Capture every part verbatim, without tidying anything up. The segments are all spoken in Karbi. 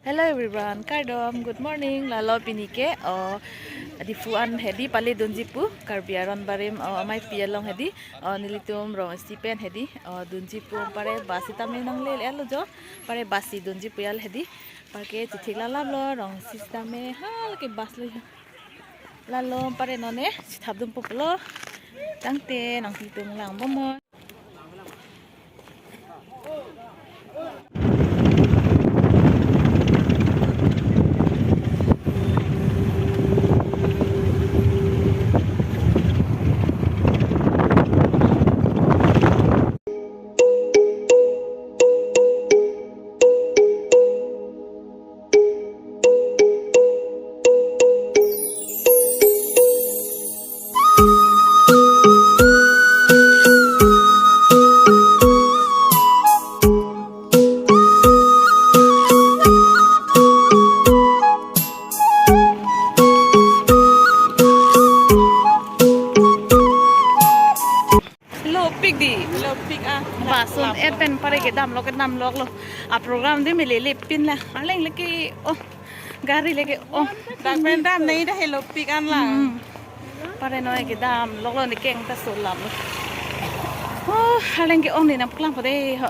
Hello everyone, kardom, good morning. Lalo pini ke, oh, Diphu an hedi pale dunji pu, Karbi Aron Barim, oh, amei pi along hedi, oh, nelitum rong isi pen hedi, oh, dunji pu pare bus sitame nangle-lo jo, pare bus si dunji pu al hedi, pare ke chithik lalap lo, rong isi sitame hal ke bus lo jo. Lalo pare non ne, chithap dun pulo, tangte nangtum lang bomnon. Lopik di. Lopik ah. Bus un-et pen pare kedam lo, kedam lok lo. A program di mele le pin la. Arleng leke, oh. Gari leke, oh. Dak pen dam nei dah he lopik an la. Hmm. Pare noi kedam lok lo, ne keng ta solap lo. Oh, arleng ke-ong ne nangpaklang po de ho.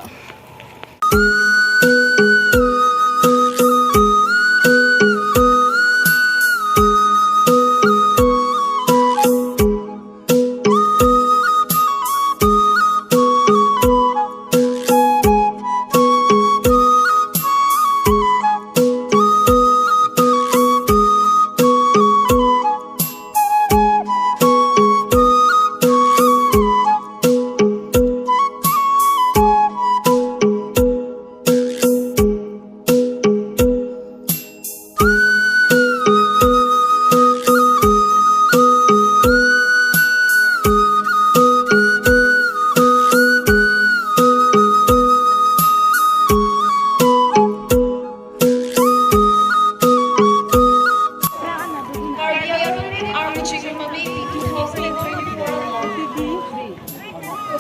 Karbi Anglong Army Chief Army two thousand twenty-four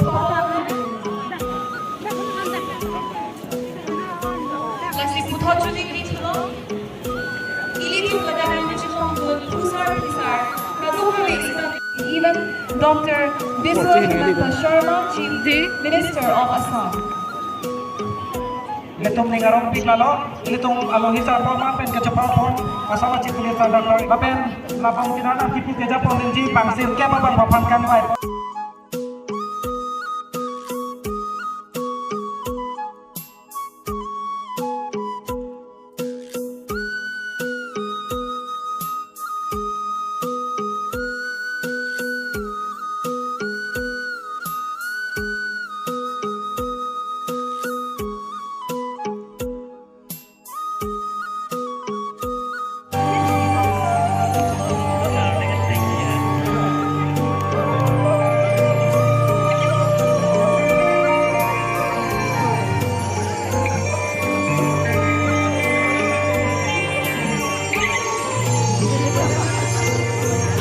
along. Lasi puthot chuni ili thulo. Ili thulo dan ini chikong dun pusar pisar. Kadung kami sita even Doctor Biswa Himanta Sharma, Chief Minister of Assam. Ilitum ning arong pik lalo, ilitum alohi sar pon ma pen kachepapon, Assam Chief Minister Doctor lapen labang kinana kipu kejapon ningji pangsil ke abang baphan kangvai.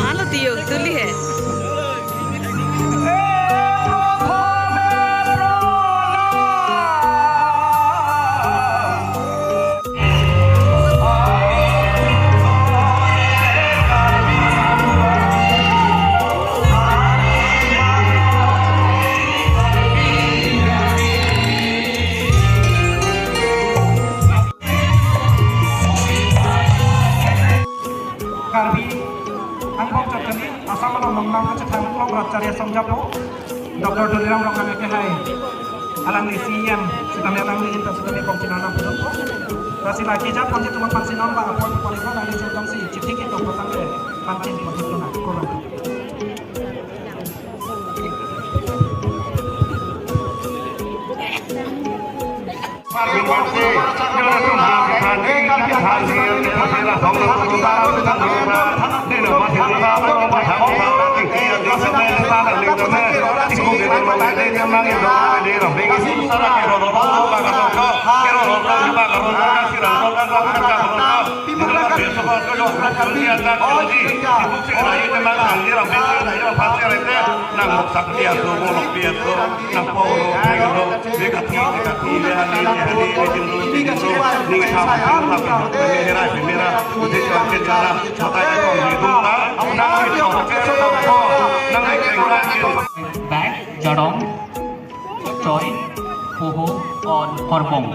Alo tiyo, tuli he. Karbi angbong chot kali, Assam along nongnam kachethang Klong Rat Charya Songjapo, Doctor Tuliram Ronghang ake hai, alangli C E M sitame alangli inta sitame kongchina nang pudun po. Lasi lake japonji tuman pansi non ba apor pori ko nangli jodong si chithi ketok patang le pansin pon itu na kurang. Bag, Jadong, Choi, Poho, on Korbong.